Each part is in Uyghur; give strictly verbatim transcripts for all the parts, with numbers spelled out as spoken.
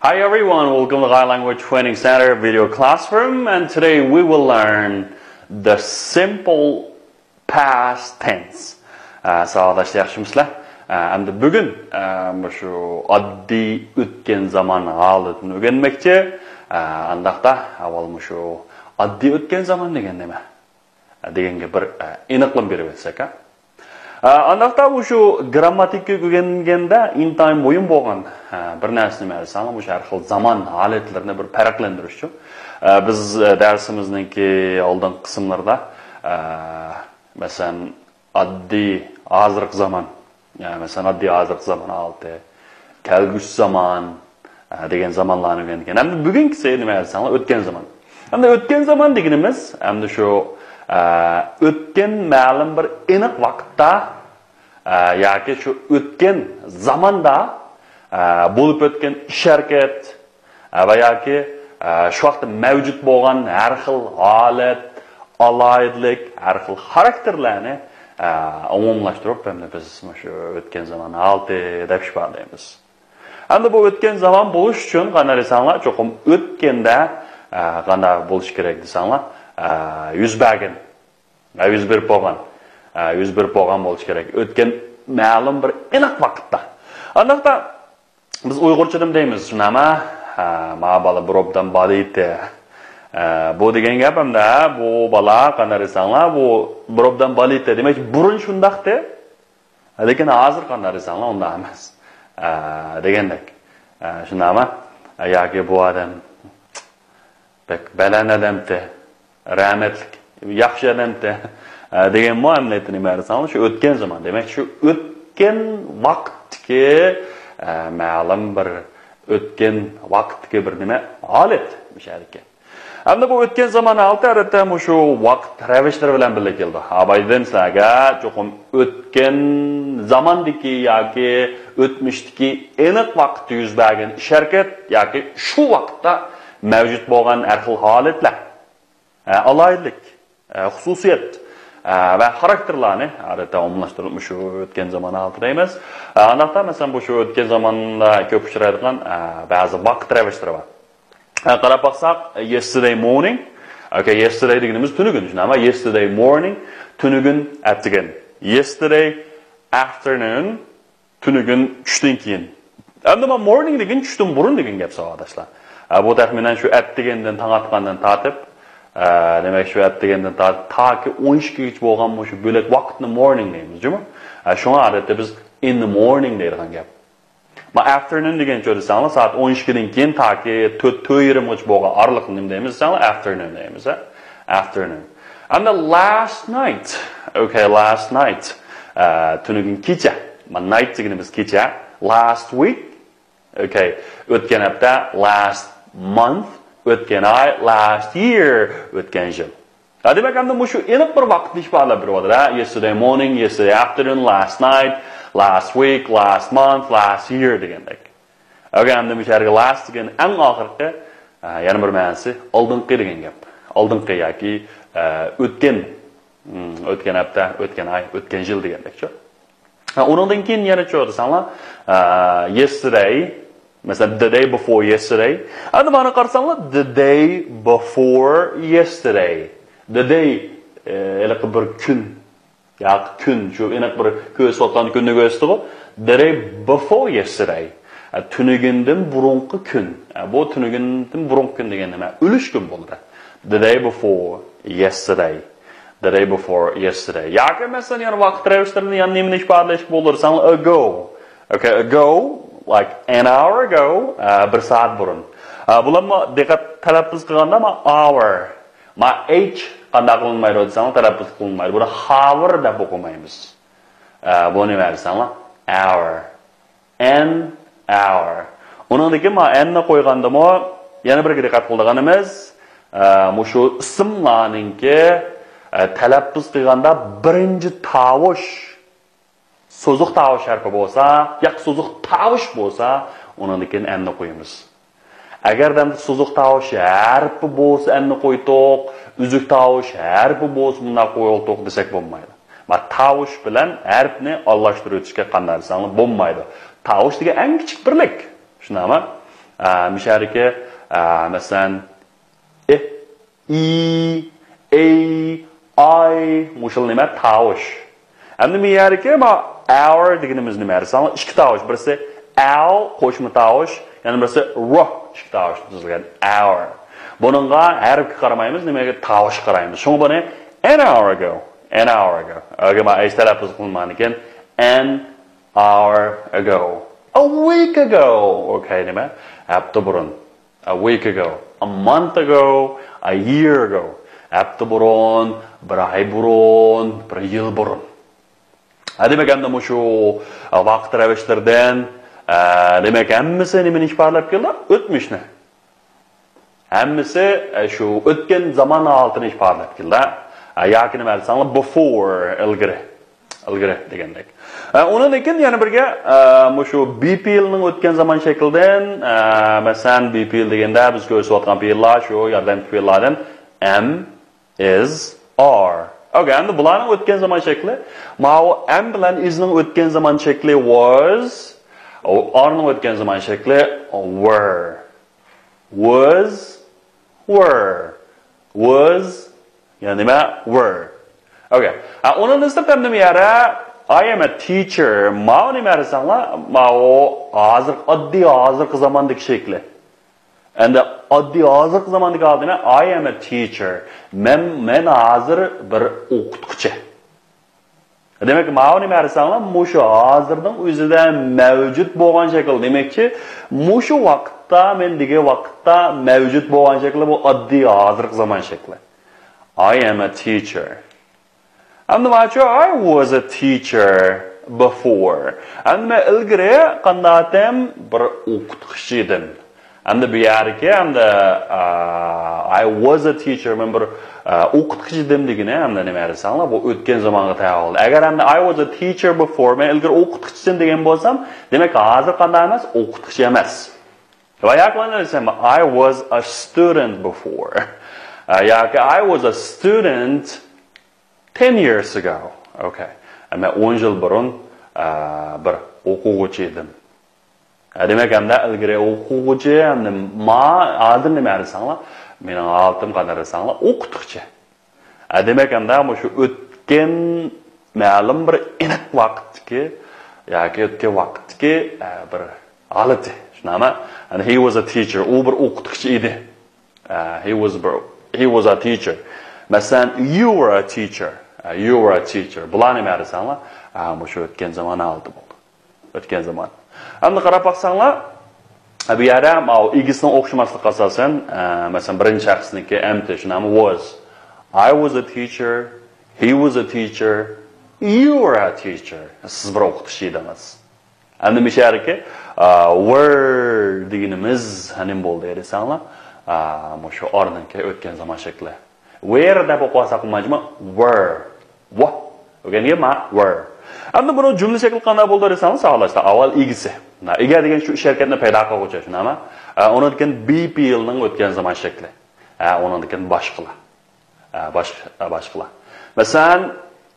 Hi everyone, welcome to Thai Language Training Center video classroom, and today we will learn the simple past tense. ئە، ساۋاقداشلار، ياخشىمۇسىلەر؟ ئە، ئەمدى بۈگۈن، ئە، مۇشۇ ئاددىي ئۆتكەن زامان ھالىتىنى ئۆگەنمەكچى. ئە، ئانداقتا ئاۋۋال مۇشۇ ئاددىي ئۆتكەن زامان دېگەن نېمە؟ ئە، دېگەنگە بىر، ئە، ئېنىقلىما بېرىپ ئۆتسەك، ھە؟ ئە، ئانداقتا مۇشۇ گىرامماتىكا ئۆگەنگەندە ئىنتايىن مۇھىم بولغان، ئە، بىر نەرسە نېمە دېسەڭلار، مۇشۇ ھەر خىل زامان ھالەتلىرىنى بىر پەرقلەندۈرۈشچۇ. ئە، بىز، ئە، دەرسىمىزنىڭكى ئالدىنقى قىسىملىرىدا، ئە، مەسىلەن، ئاددىي، ھازىرقى زامان، يا، مەسىلەن، ئاددىي ھازىرقى زامان ھالىتى، كەلگۈسى زامان، ئە، دېگەن زامانلارنى ئۆگەنگەن. ئەمدى بۈگۈنكىسى نېمە دېسەڭلار، ئۆتكەن زامان. ئەمدى ئۆتكەن زامان دېگىنىمىز، ئەمدى شۇ، ئە، ئۆتكەن مەلۇم بىر ئېنىق ۋاقىتتا، ئە، ياكى شۇ ئۆتكەن زاماندا، ئە، بولۇپ ئۆتكەن ئىش-ھەرىكەت، ئە، ۋە ياكى، ئە، شۇ ۋاقىتتا مەۋجۇت بولغان ھەر خىل ھالەت، ئالاھىدىلىك، ھەر خىل خاراكتېرلەرنى، ئە، ئومۇملاشتۇرۇپ، ئەمدى بىز مۇشۇ ئۆتكەن زامان ھالىتى دەپ ئىپادىلەيمىز. ئەمدى بۇ ئۆتكەن زامان بولۇش ئۈچۈن قانداق دېسەڭلار، چوقۇم ئۆتكەندە، ئە، قانداق بولۇش كېرەك دېسەڭلار، ئە، يۈز بەرگەن، ئە، يۈز بېرىپ بولغان، ئە، يۈز بېرىپ بولغان بولۇش كېرەك. ئۆتكەن مەلۇم بىر ئېنىق ۋاقىتتا. ئانداقتا بىز ئۇيغۇرچىدىمۇ دەيمىز، شۇنداقمۇ؟ ھە، ما بالا بىر ئوبدان بالىيتى. ئە، بۇ دېگەن گەپ ئەمدى، بۇ بالا قانداق دېسەڭلار، بۇ بىر ئوبدان بالىيتى. دېمەك، بۇرۇن شۇنداقتى. لېكىن ھازىر قانداق دېسەڭلار، ئۇنداق ئەمەس. ئە، دېگەندەك. ئە، شۇنداقمۇ؟ ئە، ياكى بۇ ئادەم بەك بەلەن ئادەمتى، رەھمەتلىك، ياخشى ئادەمتى، ئە، دېگەنمۇ ئەمەلىيەتتە نېمە دېسەڭلار، شۇ ئۆتكەن زامان. دېمەك، شۇ ئۆتكەن ۋاقىتتىكى، ئە، مەلۇم بىر ئۆتكەن ۋاقىتتىكى بىر نېمە ھالەت مۇشۇ يەردىكى. ئەمدى بۇ ئۆتكەن زامان ھالىتى، ئادەتتە، مۇشۇ ۋاقىت رەۋىشلىرى بىلەن بىللە كېلىدۇ. ھا، بايىدىن سىلەرگە چوقۇم ئۆتكەن زاماندىكى ياكى ئۆتمۈشتىكى ئېنىق ۋاقىتتا يۈز بەرگەن ئىش-ھەرىكەت ياكى شۇ ۋاقىتتا مەۋجۇت بولغان ھەر خىل ھالەتلەر، ھە، ئالاھىدىلىك، ھە، خۇسۇسىيەت، ھە، ۋە خاراكتېرلارنى ئادەتتە ئومۇملاشتۇرۇپ مۇشۇ ئۆتكەن زامان ھالىتى دەيمىز. ھە، ئانداقتا، مەسىلەن، بۇ شۇ ئۆتكەن زاماندا كۆپ ئۇچرايدىغان، ھە، بەزى ۋاقىت رەۋىشلىرى بار. ھە، قاراپ باقساق، yesterday morning. Okay, yesterday دېگىنىمىز تۈنۈگۈن، شۇنداقمۇ؟ Yesterday morning، تۈنۈگۈن، ئەتىگەن. Yesterday afternoon، تۈنۈگۈن چۈشتىن كېيىن. ئەمدى ما morning دېگەن چۈشتىن بۇرۇن دېگەن گەپ، ساۋاقداشلار. ھە، بۇ تەخمىنەن شۇ ئەتىگەندىن، تاڭ ئاتقاندىن تارتىپ، ھە، دېمەك، شۇ ئەتىگەندىن تارتىپ تاكى ئون ئىككىگىچە بولغان مۇشۇ بۆلەك ۋاقىتنى morning دەيمىز، جۇمۇ؟ ھە، شۇڭا ئادەتتە بىز in the morning دەيدىغان گەپ. ما afternoon دېگەنچۇ دېسەڭلار، سائەت ئون ئىككىدىن كېيىن تاكى تۆت، تۆت يېرىمغىچە بولغان ئارىلىقنى نېمە دەيمىز دېسەڭلار، afternoon دەيمىز، ھە؟ Afternoon. ئەمدى last night. Okay, last night. ئە، تۈنۈگۈن كېچە. ما night دېگىنىمىز كېچە. Last week. Okay. ئۆتكەن ھەپتە. Last month. ئۆتكەن ئاي. Last year. ئۆتكەن يىل. ھە، دېمەك، ئەمدى مۇشۇ ئېنىق بىر ۋاقىتنى ئىپادىلەپ بېرىۋاتىدۇ، ھە؟ Yesterday morning, yesterday afternoon, last night, last week, last month, last year دېگەندەك. ئەگەر ئەمدى مۇشۇ يەرگە last دېگەن ئەڭ ئاخىرقى، ھە، يەنە بىر مەنىسى ئالدىنقى دېگەن گەپ. ئالدىنقى ياكى، ھە، ئۆتكەن، ھىم، ئۆتكەن ھەپتە، ئۆتكەن ئاي، ئۆتكەن يىل دېگەندەكچۇ. ھە، ئۇنىڭدىن كېيىن يەنە چۇ دېسەڭلار، ئە، yesterday، مەسىلەن، the day before yesterday. ئەمدى مانا قارىساڭلار، the day before yesterday. The day، ئە، ھېلىقى بىر كۈن. ياكى كۈن، شۇ ئېنىق بىر كۆرسىتىۋاتقان كۈننى كۆرسىتىدىغۇ. The day before yesterday. ئە، تۈنۈگۈندىن بۇرۇنقى كۈن. ئە، بۇ تۈنۈگۈندىن بۈرۈنقى كۈن دېگەن نېمە؟ ئۆلۈش كۈن بولىدۇ. The day before yesterday. The day before yesterday. ياكى مەسىلەن، يەنە ۋاقىت رەۋىشلىرىنى يەنە نېمىنى ئىپادىلەشكە بولىدۇ دېسەڭلار، ago. Okay, ago, like an hour ago، ئە، بىر سائەت بۇرۇن. ئە، بۇلارمۇ دىققەت تەلەپپۇز قىلغاندا ما hour، ما h قانداق قىلىنمايدۇ دېسەڭلار، تەلەپپۇز قىلىنمايدۇ. بۇنى hour دەپ ئوقۇمايمىز. ئە، بۇ نېمە دېسەڭلار؟ Hour. An hour. ئۇنىڭدىن كېيىن ما n نى قويغاندىمۇ يەنە بىرگە دىققەت قىلىدىغىنىمىز، ئە، مۇشۇ ئىسىملارنىڭكى، ئە، تەلەپپۇز قىلغاندا بىرىنچى تاۋۇش سوزۇق تاۋۇش ھەرپى بولسا، ياكى سوزۇق تاۋۇش بولسا، ئۇنىڭدىن كېيىن n نى قويىمىز. ئەگەردە سوزۇق تاۋۇش ھەرپى بولسا n نى قويدۇق، ئۈزۈك تاۋۇش ھەرپى بولسا مۇنداق قويۇۋالدۇق دېسەك بولمايدۇ. ما تاۋۇش بىلەن ھەرپنى ئالماشتۇرۇۋېتىشكە قانداق دېسەڭلار بولمايدۇ. تاۋۇش دېگەن ئەڭ كىچىك بىرلىك. شۇنداقمۇ؟ ئە، مىشەرىكى، ئە، مەسىلەن، ئى، ئى، ئەي، ئاي، مۇشۇل نېمە؟ تاۋۇش. ئەمدى مىيەرىكى ما ئاۋر دېگىنىمىز نېمە دېسەڭلار، ئىككى تاۋۇش. بىرسى ئاۋ، قوشما تاۋۇش، يەنە بىرسى ر، ئىككى تاۋۇش تۈزۈلگەن ئاۋر. بۇنىڭغا ھەرپكە قارىمايمىز، نېمىگە؟ تاۋۇشقا قارايمىز. شۇڭا بۇنى an hour ago، an hour ago. ئۆگە ما ئەيش تەلەپپۇز قىلىنمىغان ئىكەن، an hour ago. A week ago. ئوكەي، نېمە؟ ھەپتە بۇرۇن. A week ago. A month ago. A year ago. ھەپتە بۇرۇن، بىر ئاي بۇرۇن، بىر يىل بۇرۇن. ھە، دېمەك، ئەمدى مۇشۇ ۋاقىت رەۋىشلىرىدىن، ئە، دېمەك، ھەممىسى نېمىنى ئىپادىلەپ كېلىدۇ؟ ئۆتمۈشنى. ھەممىسى، ئە، شۇ ئۆتكەن زامان ھالىتىنى ئىپادىلەپ كېلىدۇ. ئە، ياكى نېمە دېسەڭلار، before، ئىلگىرى. ئىلگىرى دېگەندەك. ئە، ئۇنىڭدىن كېيىن يەنە بىرگە، ئە، مۇشۇ be پېئىلنىڭ ئۆتكەن زامان شەكلىدىن، ئە، مەسىلەن، be پېئىل دېگەندە بىز كۆرسىتىۋاتقان پېئىللار شۇ ياردەمچى پېئىللاردىن am، is، are. ئوكەي، ئەمدى بۇلارنىڭ ئۆتكەن زامان شەكلى. ماۋۇ am بىلەن is نىڭ ئۆتكەن زامان شەكلى was. ئۇ are نىڭ ئۆتكەن زامان شەكلى were. Was، were. Was، يەنى نېمە؟ Were. ئوكەي. ھە، ئۇنىڭدىن سىرت ئەمدى بۇ يەردە I am a teacher. ماۋۇ نېمە دېسەڭلار؟ ماۋۇ ھازىر، ئاددىي ھازىرقى زاماندىكى شەكلى. ئەمدى ئاددىي ھازىرقى زاماندىكى ھالىتى نېمە؟ I am a teacher. مەن، مەن ھازىر بىر ئوقۇتقۇچى. دېمەك، ماۋۇ نېمە دېسەڭلار، مۇشۇ ھازىرنىڭ ئۆزىدە مەۋجۇت بولغان شەكىل. دېمەكچى، مۇشۇ ۋاقىتتا، مەن دېگەن ۋاقىتتا مەۋجۇت بولغان شەكلى بۇ ئاددىي ھازىرقى زامان شەكلى. I am a teacher. ئەمدى ماچۇ، I was a teacher before. ئەمدى مەن ئىلگىرى قانداقتىم؟ بىر ئوقۇتقۇچى ئىدىم. ئەمدى بۇ يەردىكى، ئەمدى، ئا، I was a teacher، مەن بىر، ئا، ئوقۇتقۇچى ئىدىم دېگىنى، ئەمدى نېمە دېسەڭلار، بۇ ئۆتكەن زامانغا تەۋە بولدى. ئەگەر ئەمدى I was a teacher before، مەن ئىلگىرى ئوقۇتقۇچى ئىدىم دېگەن بولسام، دېمەك، ھازىر قانداق ئەمەس؟ ئوقۇتقۇچى ئەمەس. ۋە ياكى مانا دېسەم، I was a student before. ئا، ياكى I was a student ten years ago. ئوكەي. مەن ئون يىل بۇرۇن، ئا، بىر ئوقۇغۇچى ئىدىم. ھە، دېمەك، ئەمدى ئىلگىرى ئوقۇغۇچى، ئەمدى ما، ھازىر نېمە دېسەڭلار، مېنىڭ ھالىتىم قانداق دېسەڭلار، ئوقۇتقۇچى. ھە، دېمەك، ئەمدى مۇشۇ ئۆتكەن مەلۇم بىر ئېنىق ۋاقىتتىكى ياكى ئۆتكەن ۋاقىتتىكى، ھە، بىر ھالىتى. شۇنداقمۇ؟ And he was a teacher. ئۇ بىر ئوقۇتقۇچى ئىدى. ئە، he was bro-، he was a teacher. مەسىلەن، you were a teacher. ئە، you were a teacher. بۇلار نېمە دېسەڭلار؟ ئە، مۇشۇ ئۆتكەن زامان ھالىتى بولدى. ئۆتكەن زامان. ئەمدى قاراپ باقساڭلار، ئە، بۇ يەردە ماۋۇ ئىگىسىنىڭ ئوخشىماسلىقى ئاساسەن، ئە، مەسىلەن، بىرىنچى شەخسنىڭكى ئەمتى، شۇنداقمۇ؟ Was. I was a teacher. He was a teacher. You were a teacher. سىز بىر ئوقۇتقۇچى ئىدىڭىز. ئەمدى مىشەرىكى، ئا، were دېگىنىمىز نېمە بولدى دېسەڭلار، ئا، مۇشۇ are نىڭكى ئۆتكەن زامان شەكلى. Were دەپ ئوقۇۋالساق بولمايدۇ، were. ۋا. ئۆگەنگەن ما، were. ئەمدى بۇنىڭ جۈملە شەكلى قانداق بولدى دېسەڭلار، ساغلاشتا ئاۋۋال ئىگىسى. ئىگە دېگەن شۇ ئىش ھەرىكەتنى پەيدا قىلغۇچى، شۇنداقمۇ؟ ئا، ئۇنىڭدىن كېيىن be پېئىلنىڭ ئۆتكەن زامان شەكلى. ئا، ئۇنىڭدىن كېيىن باشقىلار. ئە، باش-، ئە، باشقىلار. مەسىلەن،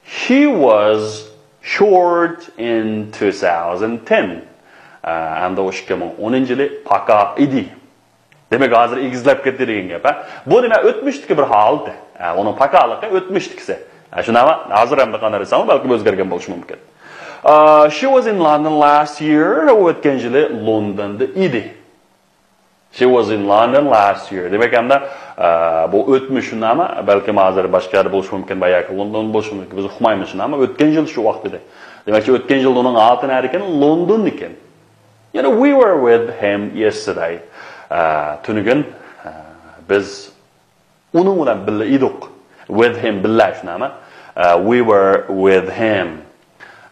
he was short in two thousand ten. ئە، ئەمدى ئۇ ئىككى مىڭ ئونىنچى يىلى پاكا ئىدى. دېمەك، ھازىر ئېگىزلەپ كەتتى دېگەن گەپ، ھە؟ بۇ نېمە؟ ئۆتمۈشتىكى بىر ھالىتى. ئە، ئۇنىڭ پاكالىقى ئۆتمۈشتىكىسى. ئە، شۇنداقمۇ؟ ھازىر ئەمدى قانداق دېسەڭلار، بەلكىم ئۆزگەرگەن بولۇشى مۇمكىن. ئە، she was in London last year. ئۇ ئۆتكەن يىلى لوندوندا ئىدى. She was in London last year. دېمەك، ئەمدى، ئە، بۇ ئۆتمۈش شۇنداقمۇ؟ بەلكىم ھازىر باشقا يەردە بولۇشى مۇمكىن، باياقى لوندون بولۇشى مۇمكىن. بىز ئۇقمايمىز شۇنداقمۇ؟ ئۆتكەن يىل شۇ ۋاقىت ئىدى. دېمەكچى، ئۆتكەن يىل ئۇنىڭ ھالىتى نەدىكەن؟ لوندوندا ئىكەن. يەنى we were with him yesterday. ئە، تۈنۈگۈن، ئە، بىز ئۇنىڭ بىلەن بىللە ئىدۇق. With him، بىللە شۇنداقمۇ؟ ئە، we were with him.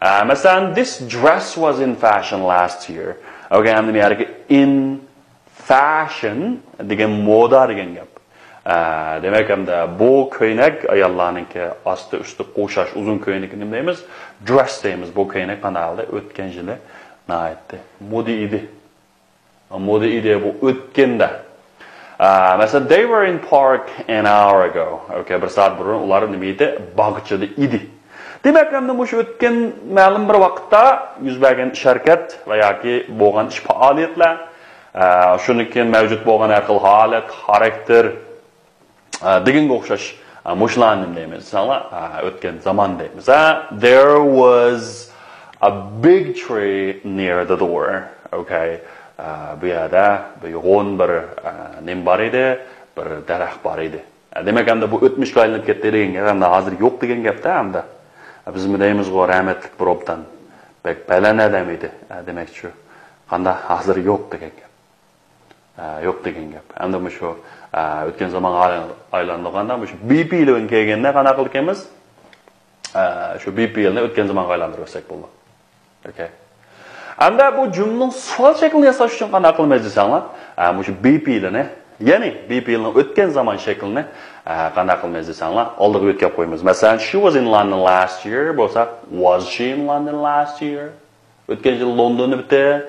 ئە، مەسىلەن، this dress was in fashion last year. ئوكەي، ئەمدى بۇ يەردىكى in fashion دېگەن مودا دېگەن گەپ. ئە، دېمەك، ئەمدى بۇ كۆينەك ئاياللارنىڭكى ئاستى ئۈستى قوشاش ئۇزۇن كۆينىكى نېمە دەيمىز؟ Dress دەيمىز. بۇ كۆينەك قانداق ھالدا؟ ئۆتكەن يىلى ناھايىتى مودا ئىدى. مودا ئىدى بۇ ئۆتكەندە. ئا، مەسىلەن، they were in park an hour ago. ئوكەي، بىر سائەت بۇرۇن ئۇلار نېمە ئىدى؟ باغچىدا ئىدى. دېمەك، ئەمدى مۇشۇ ئۆتكەن مەلۇم بىر ۋاقىتتا يۈز بەرگەن ئىش ھەرىكەت ۋە ياكى بولغان ئىش پائالىيەتلەر، ئە، شۇندىن كېيىن مەۋجۇت بولغان ھەر خىل ھالەت، خاراكتېر، ئە، دېگەنگە ئوخشاش، ئە، مۇشۇلارنى نېمە دەيمىز دېسەڭلار، ئە، ئۆتكەن زامان دەيمىز. ئە، there was a big tree near the door. Okay. ئە، بۇ يەردە بىر يوغان بىر، ئە، نېمە بار ئىدى، بىر دەرەخ بار ئىدى. ئە، دېمەك، ئەمدى بۇ ئۆتمۈشكە ئايلىنىپ كەتتى دېگەن گەپ، ئەمدى ھازىر يوق دېگەن گەپتە ئەمدى. ئە، بىزمۇ دەيمىزغۇ، رەھمەتلىك بىر ئوبدان بەك پەلەنە دەمەيدۇ. ئە، دېمەكچى، قاندا ھازىر يوق دېگەن گەپ. ئە، يوق دېگەن گەپ. ئەمدى مۇشۇ، ئە، ئۆتكەن زامانغا ئايلان-، ئايلاندۇرغاندا مۇشۇ be پېئىلى كەلگەندە قانداق قىلىدىكەنمىز؟ ئە، شۇ be پېئىلىنى ئۆتكەن زامانغا ئايلاندۇرۇۋەتسەك بولىدۇ. Okay. ئەمدى بۇ جۈملىنىڭ سوئال شەكلىنى ياساش ئۈچۈن قانداق قىلىمىز دېسەڭلار، ئە، مۇشۇ be پېئىلىنى، يەنى be پېئىلىنىڭ ئۆتكەن زامان شەكلىنى، ئە، قانداق قىلىمىز دېسەڭلار، ئالدىغا يۆتكەپ قويىمىز. مەسىلەن، she was in London last year بولسا، was she in London last year؟ ئۆتكەن يىل لوندوندا ئىدى.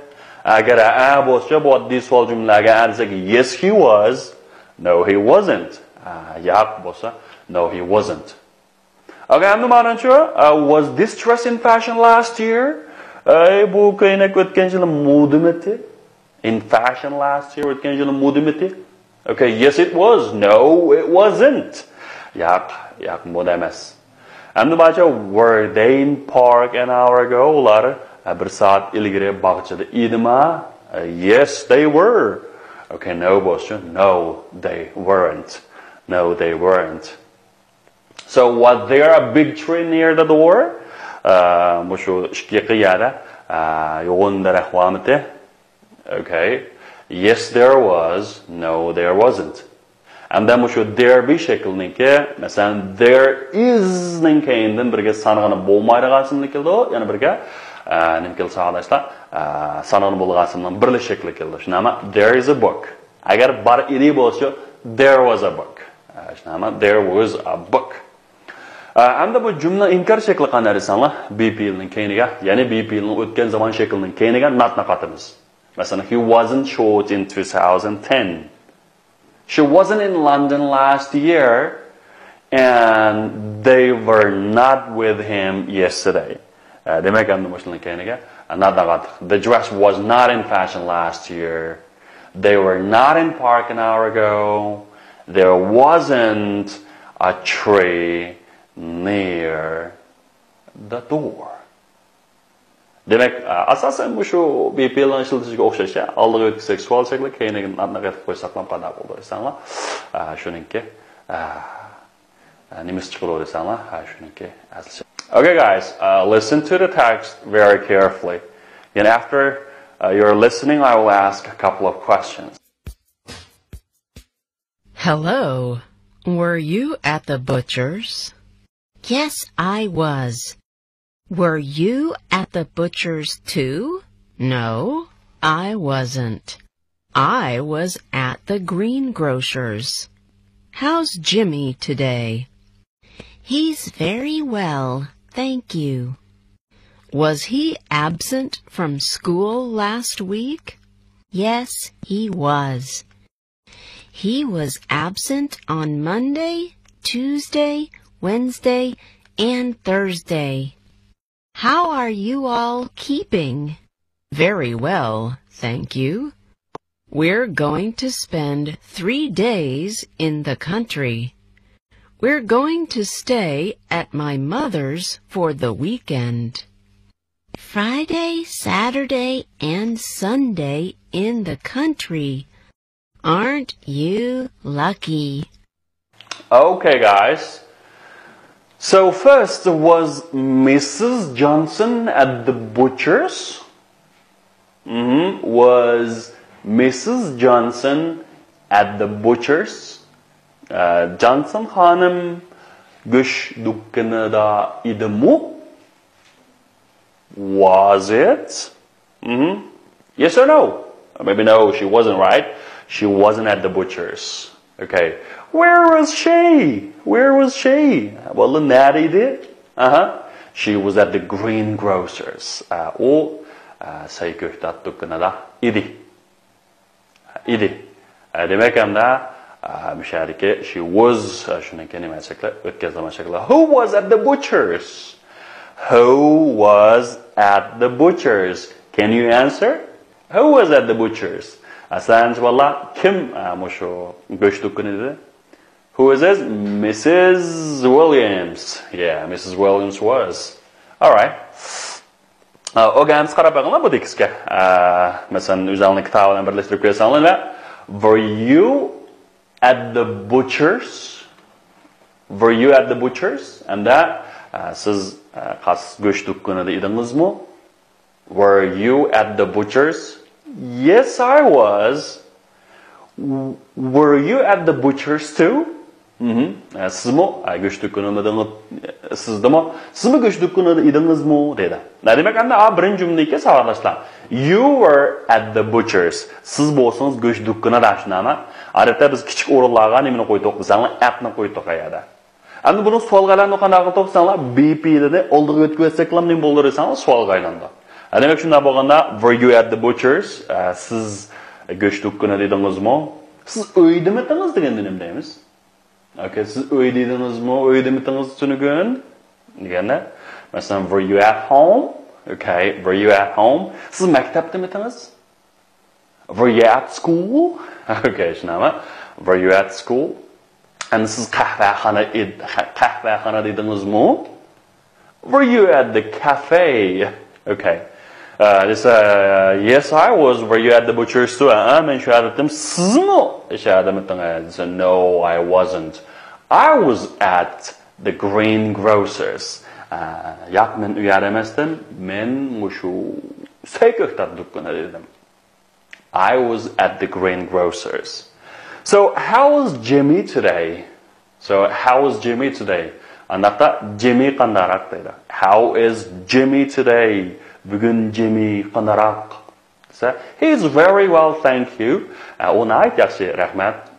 ئەگەر ھە بولسا، بۇ ئاددىي سوئال جۈملىلەرگە ھە دېسەك، yes, he was. No, he wasn't. ئە، ياق بولسا، no, he wasn't. ئەگەر ئەمدى مانىچۇ، ئە، was this dress in fashion last year? ئەي، بۇ كۆينەك ئۆتكەن يىلى مودىمىتى؟ In fashion last year، ئۆتكەن يىلى مودىمىتى؟ Okay, yes, it was. No, it wasn't. ياق، ياق، مودا ئەمەس. ئەمدى بارچە، were they in park an hour ago؟ ئۇلار، ئە، بىر سائەت ئىلگىرى باغچىدا ئىدىما؟ ئە، yes, they were. Okay, no بولسا، no, they weren't. No, they weren't. So, was there a big tree near the door? ئە، مۇشۇ ئىشىككە يېقىن يەردە، ئە، يوغان دەرەخ بارمىتى؟ Okay. Yes, there was. No, there wasn't. ئەمدى مۇشۇ there be شەكلىنىڭكى، مەسىلەن، there is نىڭ كەينىدىن بىرگە سانىغىنى بولمايدىغان ئىسىملىك كېلىدۇ. يەنە بىرگە، ئە، نېمە كېلىدۇ، ساۋاقداشلار؟ ئە، سانىغىنى بولىدىغان ئىسىمنىڭ بىرلىك شەكلى كېلىدۇ. شۇنداقمۇ؟ There is a book. ئەگەر بار ئىدى بولسا، there was a book. ئە، شۇنداقمۇ؟ There was a book. ئە، ئەمدى بۇ جۈملە ئىنكار شەكلى قانداق دېسەڭلار، be پېئىلنىڭ كەينىگە، يەنى be پېئىلنىڭ ئۆتكەن زامان شەكلىنىڭ كەينىگە not نى قاتىمىز. مەسىلەن، he wasn't short in two thousand ten. She wasn't in London last year, and they were not with him yesterday. ئە، دېمەك، ئەمدى مۇشۇنىڭ كەينىگە، ئە، not نى قاتتۇق. The dress was not in fashion last year. They were not in park an hour ago. There wasn't a tree near the door. دېمەك، ئە، ئاساسەن مۇشۇ be پېئىلنىڭ ئىشلىتىشىگە ئوخشاش، ئە، ئالدىغا ئۆتكۈزسەك سوئال شەكلى، كەينىگە not نى قېتىپ قويساقلا قانداق بولىدۇ دېسەڭلار، ئە، شۇنىڭكى، ئە، ئە، نېمىسى چىقىدۇ دېسەڭلار، ئە، شۇنىڭكى ئەسلى شەكلى. Okay, guys, uh, listen to the text very carefully. And after, uh, your listening, I will ask a couple of questions. Hello. Were you at the butcher's? Yes, I was. Were you at the butcher's too? No, I wasn't. I was at the greengrocer's. How's Jimmy today? He's very well, thank you. Was he absent from school last week? Yes, he was. He was absent on Monday, Tuesday, Wednesday, and Thursday. How are you all keeping? Very well, thank you. We're going to spend three days in the country. We're going to stay at my mother's for the weekend. Friday, Saturday, and Sunday in the country. Aren't you lucky? Okay, guys. So first, was Missus Johnson at the butcher's? Mm-hmm. Was Missus Johnson at the butcher's? Ә, Джонсон ханым гөш дүкенінде идіму? Was it? Mm-hmm. Yes or no? Maybe no, she wasn't, right? She wasn't at the butcher's. Okay. Where was she? Where was she? Well, нәде еді? Aha. She was at the greengrocer's. Ә, ол, ә, сәй-көктат дүкенінде еді. Еді. Ә, демек, анда, ә, мишәріке, she was, ә, шуның кен неме шекли, өткен заман шекли. Who was at the butcher's? Who was at the butcher's? Can you answer? Who was at the butcher's? ئەسلەنچە بالىلار، كىم ئە، مۇشۇ گۆش دۇكىنىدا؟ Who is this? Missus Williams. Yeah, Missus Williams was. Alright. ئە، ئۆگەنسە قاراپ بېقىڭلار بۇ تېكىستكە. ئە، مەسىلەن، ئۆزۈڭلارنىڭ كىتابى بىلەن بىرلەشتۈرۈپ كۆرسەڭلار. Were you at the butcher's? Were you at the butcher's? ئەمدى ئە، سىز ئە، قاس گۆش دۇكىنىدا ئىدىڭىزمۇ؟ Were you at the butcher's? Yes, I was. Were you at the butcher's too? مهم. ئە، سىزمۇ ئە، گۆش دۇكىنىدا ئىدىڭىز؟ سىزدىمۇ؟ سىزمۇ گۆش دۇكىنىدا ئىدىڭىزمۇ؟ دەيدۇ. نە دېمەك ئەمدى ئا، بىرىنچى جۈملىدىكى ساۋاقداشلار. You were at the butcher's. سىز بولسىڭىز گۆش دۇكىنىدا، شۇنداقمۇ؟ ئادەتتە بىز كىچىك ئورۇنلارغا نېمىنى قويدۇق دېسەڭلار، at نى قويدۇق ئەگەردە. ئەمدى بۇنىڭ سوئالغا ئايلاندۇرغان ئاقىل توپساڭلار، بى پى دېدى، ئالدىغا ئۆتكۈزسەكلا نېمە بولدى دېسەڭلار، سوئالغا ئايلاندى. دېمەك، شۇنداق بولغاندا، were you at the butcher's? ئە، سىز گۆش دۇكىنىدا ئىدىڭىزمۇ؟ سىز ئۆيدىمىتىڭىز دېگەندە نېمە دەيمىز؟ ئوكەي، سىز ئۆيدە ئىدىڭىزمۇ؟ ئۆيدىمىتىڭىز تۈنۈگۈن؟ دېگەندە، مەسىلەن، were you at home? ئوكەي، were you at home? سىز مەكتەپتىمىتىڭىز؟ Were you at school? ئوكەي، شۇنداقمۇ؟ Were you at school? ئەمدى سىز قەھۋەخانا ئىد-، قەھۋەخانىدا ئىدىڭىزمۇ؟ Were you at the cafe? ئوكەي. ئە، دېسە، yes, I was. Were you at the butcher's too? ئە، مەن شۇ يەردە ئىدىم. سىزمۇ شۇ يەردىمىتىڭىز؟ دېسە، no, I wasn't. I was at the greengrocer's. ئە، ياق، مەن ئۇ يەردە ئەمەستىم. مەن مۇشۇ سەي كۆكتات دۇكىنىدا ئىدىم. I was at the greengrocer's. So, how was Jimmy today? So, how was Jimmy today? ئانداقتا جىممى قانداقراق دەيدۇ. How is Jimmy today? بۈگۈن جىممى قانداقراق؟ دېسە، he is very well, thank you. ئە، ئۇ ناھايىتى ياخشى، رەھمەت.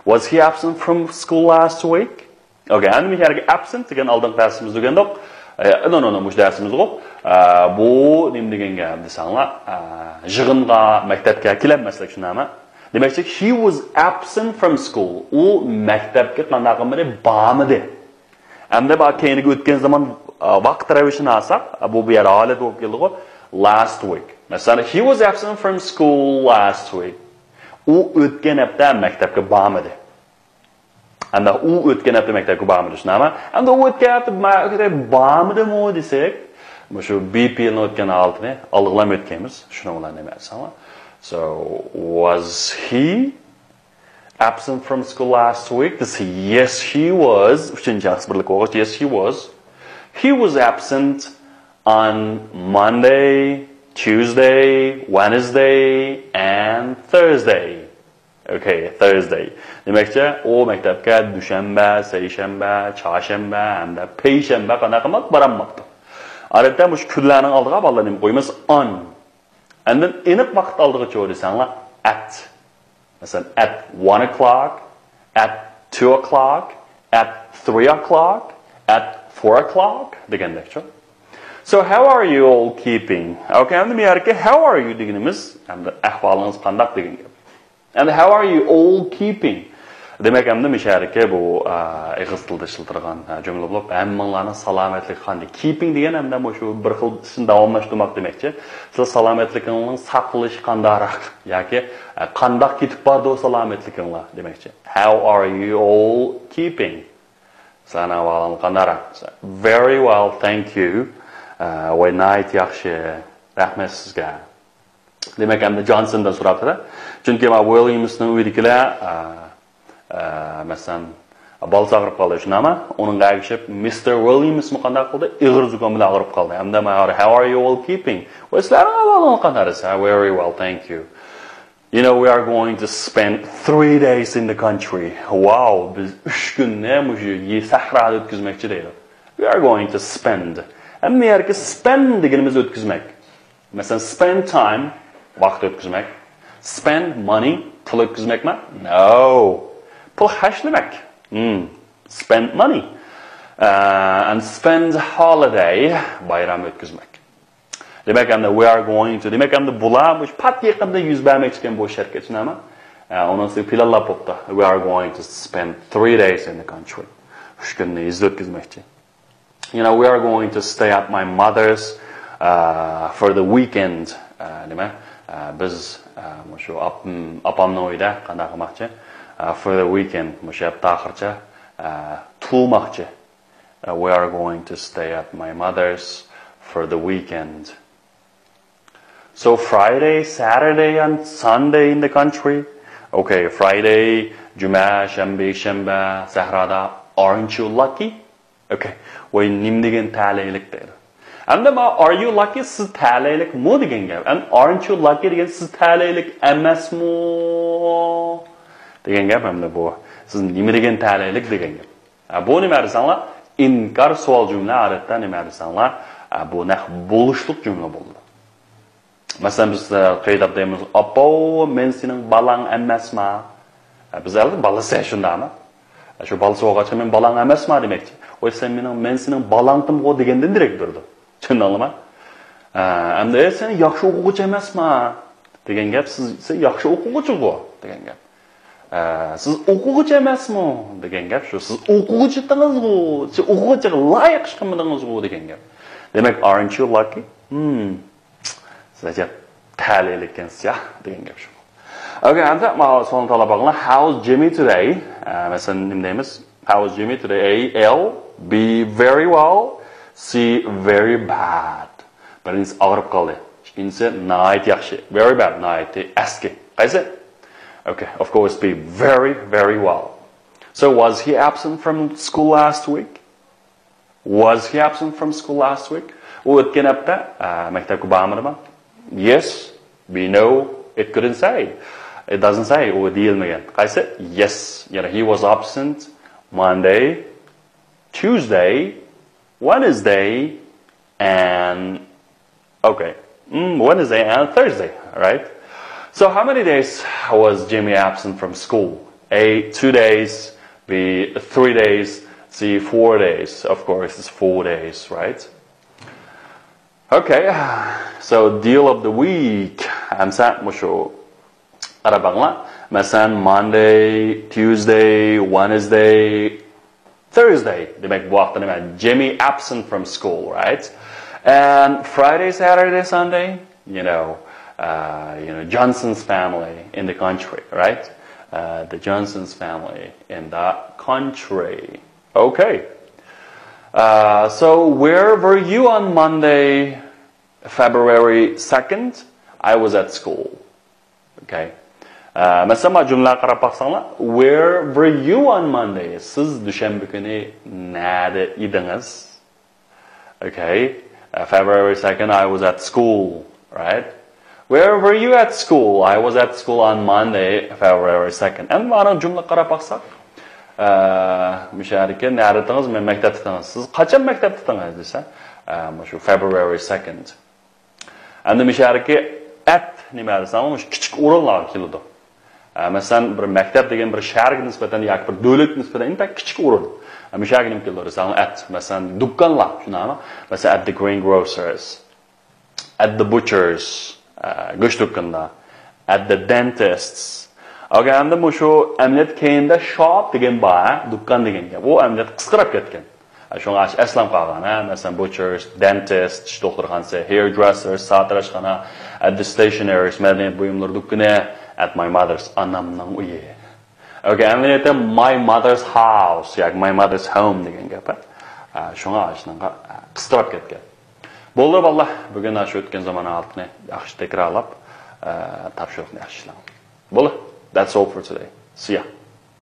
Was he absent from school last week? ئوكەي، ئەمدى مۇشۇ يەرگە absent دېگەن ئالدىنقى دەرسىمىزدە ئۆگەندۇق. ئە، no, no, no، مۇشۇ دەرسىمىزغۇ. ئە، بۇ نېمە دېگەن گەپ دېسەڭلار، ئە، يىغىنغا، مەكتەپكە كېلەلمەسلىك، شۇنداقمۇ؟ دېمەكچى، he was absent from school. ئۇ مەكتەپكە قانداق قىلمىدى؟ بارمىدى. ئەمدى بۇ كەينىگە ئۆتكەن زامان، ئە، ۋاقىت رەۋىشىنى ئالساق، ئە، بۇ، بۇ يەر ھالەت بولۇپ كېلىدىغۇ. Last week. مەسىلەن، he was absent from school last week. ئۇ ئۆتكەن ھەپتە مەكتەپكە بارمىدى. ئەمدى ئۇ ئۆتكەن ھەپتە مەكتەپكە بارمىدى، شۇنداقمۇ؟ ئەمدى ئۇ ئۆتكەن ھەپتە مە-، بارمىدىمۇ دېسەك، مۇشۇ بى پى نىڭ ئۆتكەن ھالىتىنى ئالغىلام ئۆتكەنمىز. شۇنىڭ بىلەن نېمە دېسەڭلار. So, was he absent from school last week? دېسە، yes, he was. ئۈچىنچى شەخس بىرلىك بولغاچ، yes, he was. He was absent on Monday, Tuesday, Wednesday, and Thursday. Okay, Thursday. دېمەكچى، ئۇ مەكتەپكە دۈشەنبە، سەيشەنبە، چارشەنبە ھەمدە پەيشەنبە قانداق قىلماپتۇ؟ بارالماپتۇ. ئادەتتە مۇشۇ كۈنلەرنىڭ ئالدىغا بالىلار نېمە قويىمىز؟ On. ئاندىن ئېنىق ۋاقىت ئالدىغىچۇ دېسەڭلار، at. مەسىلەن، at one o'clock، at two o'clock، at three o'clock، at four o'clock دېگەندەكچۇ. So, how are you all keeping? Okay، ئەمدى بۇ يەردىكى how are you دېگىنىمىز، ئەمدى ئەھۋالىڭىز قانداق دېگەن گەپ. ئەمدى how are you all keeping؟ دېمەك، ئەمدى مۇشۇ يەردىكى بۇ، ئا، ئېغىز تىلدا ئىشلىتىلىدىغان، ئا، جۈملە بولۇپ، ھەممىڭلارنىڭ سالامەتلىكى قانداق؟ Keeping دېگەن ئەمدى مۇشۇ بىر خىل ئىشنى داۋاملاشتۇرماق دېمەكچى. سىلەر سالامەتلىكىڭلارنىڭ ساقلىشى قانداقراق؟ ياكى، ئا، قانداق كېتىپ بارىدۇ سالامەتلىكىڭلار دېمەكچى. How are you all keeping? سىلەرنىڭ ئەھۋالىڭلار قانداقراق؟ Very well, thank you. ئە، ۋاي، ناھايىتى ياخشى. رەھمەت سىزگە. دېمەك، ئەمدى جونسوندىن سوراپتۇ-دە. چۈنكى ما ۋىليامسنىڭ ئۆيىدىكىلەر، ئە، ئە، مەسىلەن، بالىسى ئاغرىپ قالدى، شۇنداقمۇ؟ ئۇنىڭغا ئەگىشىپ، مىستېر ۋىليامسمۇ قانداق قىلدى؟ ئېغىر زۇكام بىلەن ئاغرىپ قالدى. ئەمدى ما، how are you all keeping? ۋاي، سىلەرنىڭ ئەھۋالىڭلار قانداق دېسە، very well, thank you. You know, we are going to spend three days in the country. Wow, بىز ئۈچ كۈننى مۇشۇ يې-، سەھرادا ئۆتكۈزمەكچى دەيدۇ. We are going to spend. ئەمدى يەردىكى spend دېگىنىمىز ئۆتكۈزمەك. مەسىلەن، spend time، ۋاقىت ئۆتكۈزمەك. Spend money، پۇل ئۆتكۈزمەكمۇ؟ No. پۇل خەجلىمەك. Hmm. Spend money. Uh, and spend holiday، بايرام ئۆتكۈزمەك. دېمەك، ئەمدى we are going to، دېمەك، ئەمدى بۇلار مۇشۇ پات يېقىندا يۈز بەرمەكچىكەن بۇ شەركەت، شۇنداقمۇ؟ ئە، ئۇنىڭ ئۈستىگە پىلانلاپ بوپتۇ. We are going to spend three days in the country. ئۈچ كۈننى يېزىدا ئۆتكۈزمەكچى. You know, we are going to stay at my mother's, uh, for the weekend. ئە، نېمە؟ ئە، بىز، ئە، مۇشۇ ئاپ-، ئاپامنىڭ ئۆيىدە قانداق قىلماقچى؟ ئە، for the weekend، مۇشۇ ھەپتە ئاخىرىچە، ئە، تۇرماقچى. ئە، we are going to stay at my mother's for the weekend. So Friday, Saturday and Sunday in the country. Okay, Friday، جۈمە، شەنبە، يەكشەنبە سەھرادا. Aren't you lucky? Okay. ۋاي، نېمە دېگەن تەلەيلىك دەيدۇ. ئەمدى ما are you lucky، سىز تەلەيلىكمۇ دېگەن گەپ. And aren't you lucky دېگەن سىز تەلەيلىك ئەمەسمۇ دېگەن گەپ ئەمدى بۇ. سىز نېمە دېگەن تەلەيلىك دېگەن گەپ. ھە، بۇ نېمە دېسەڭلار؟ ئىنكار سوئال جۈملە، ئادەتتە نېمە دېسەڭلار؟ ھە، بۇ نەق بولۇشلۇق جۈملە بولىدۇ. مەسىلەن، بىز، ئە، قېيىداپ دەيمىز، «ئاپاۋ، مەن سېنىڭ بالاڭ ئەمەسما؟» ئە، بىز ئەلبەتتە بالىسى شۇنداقمۇ؟ ئە، شۇ بالىسى بولغاچقا، «مەن بالاڭ ئەمەسما؟» دېمەكچى. «ۋاي، سەن مېنىڭ، مەن سېنىڭ بالاڭتىمغۇ» دېگەندىن دېرەك بېرىدۇ. چۈشەندىڭلىما؟ ئە، ئەمدى، «ئەي، سەن ياخشى ئوقۇغۇچى ئەمەسما؟» دېگەن گەپ، «سىز، سىز ياخشى ئوقۇغۇچىغۇ» دېگەن گەپ. ئە، «سىز ئوقۇغۇچى ئەمەسمۇ؟» دېگەن گەپ شۇ. «سىز ئوقۇغۇچى ئىدىڭىزغۇ، سىز ئوقۇغۇچىغا لايىق ئىش قىلمىدىڭىزغۇ» دېگەن گەپ. دېمەك، «Aren't you lucky؟» Hmm. سىز ئەجەب تەلەيلىككەنسىز يا دېگەن گەپ شۇ. Okay، ئەمدى مانا سوئالنى تاللاپ باقىڭلار. How's Jimmy today? ئە، مەسىلەن، نېمە دەيمىز؟ How's Jimmy today? A، ill. B، very well. C، very bad. بىرىنچىسى ئاغرىپ قالدى. ئىككىنچىسى ناھايىتى ياخشى. Very bad، ناھايىتى ئەسكى. قايسى؟ Okay, of course, B، very, very well. So, was he absent from school last week? Was he absent from school last week? ئۇ ئۆتكەن ھەپتە، ئە، مەكتەپكە بارمىدىما؟ Yes، B، no. It couldn't say. It doesn't say. ئۇ دېيەلمىگەن. قايسى؟ Yes. يەنى he was absent Monday, Tuesday, Wednesday, and, okay, mm, Wednesday and Thursday, right? So how many days was Jimmy absent from school? A, two days. B, three days. C, four days. Of course, it's four days, right? Okay, so deal of the week. ئەمسە مۇشۇ قاراپ بېقىڭلار. مەسىلەن، Monday, Tuesday, Wednesday, Thursday. دېمەك، بۇ ھەپتە نېمە؟ Jimmy absent from school, right? And Friday, Saturday, Sunday, you know, uh, you know, Johnson's family in the country, right? Uh, the Johnson's family in the country. Okay. Uh, so, where were you on Monday, February second? I was at school. Okay. ئە، مەسىلەن، مانا جۈملىلەرگە قاراپ باقساڭلار، Where were you on Monday? سىز دۈشەنبە كۈنى نەدە ئىدىڭىز؟ Okay. ئە، February second, I was at school, right? Where were you at school? I was at school on Monday, February second. ئەمدى مانا جۈملىگە قاراپ باقساق، ئە، مۇشۇ يەردىكى نەدە ئىدىڭىز؟ مەن مەكتەپتە ئىدىم. سىز قاچان مەكتەپتە ئىدىڭىز دېسە، ئە، مۇشۇ February second. ئەمدى مۇشۇ يەردىكى at نېمە دېسەڭ، مۇشۇ كىچىك ئورۇنلارغا كېلىدۇ. ئە، مەسىلەن، بىر مەكتەپ دېگەن بىر شەھەرگە نىسبەتەن ياكى بىر دۆلەتكە نىسبەتەن ئىنتايىن كىچىك ئورۇن. ئە، مۇشۇ يەرگە نېمە كېلىدۇ دېسەڭ، at. مەسىلەن، دۇكانلار، شۇنداقمۇ؟ مەسىلەن، at the greengrocer's، at the butcher's، ئە، گۆش دۇكىنىدا، at the dentist's. ئەگەر ئەمدى مۇشۇ ئەمەلىيەتتە كەينىدە shop دېگەن بار، ھە؟ دۇكان دېگەن گەپ. ئۇ ئەمەلىيەتتە قىسقىرىپ كەتكەن. شۇڭا ئەسلەم قالغان، ھە، مەسىلەن، butchers، dentist، چىش دوختۇرخانىسى، hairdressers، ساتىراشخانا، at the stationer's، مەدەنىيەت بۇيۇملىرى دۇكىنى، at my mother's، ئانامنىڭ ئۆيى. Okay، ئەمەلىيەتتە my mother's house ياكى my mother's home دېگەن گەپ، ھە. شۇڭا شۇنىڭغا قىستىراپ كەتكەن. بولدى، بالىلار، بۈگۈن شۇ ئۆتكەن زامان ھالىتىنى ياخشى تەكرارلاپ، تاپشۇرۇقنى ياخشى ئىشلەڭ. بولدى، that's all for today. See ya.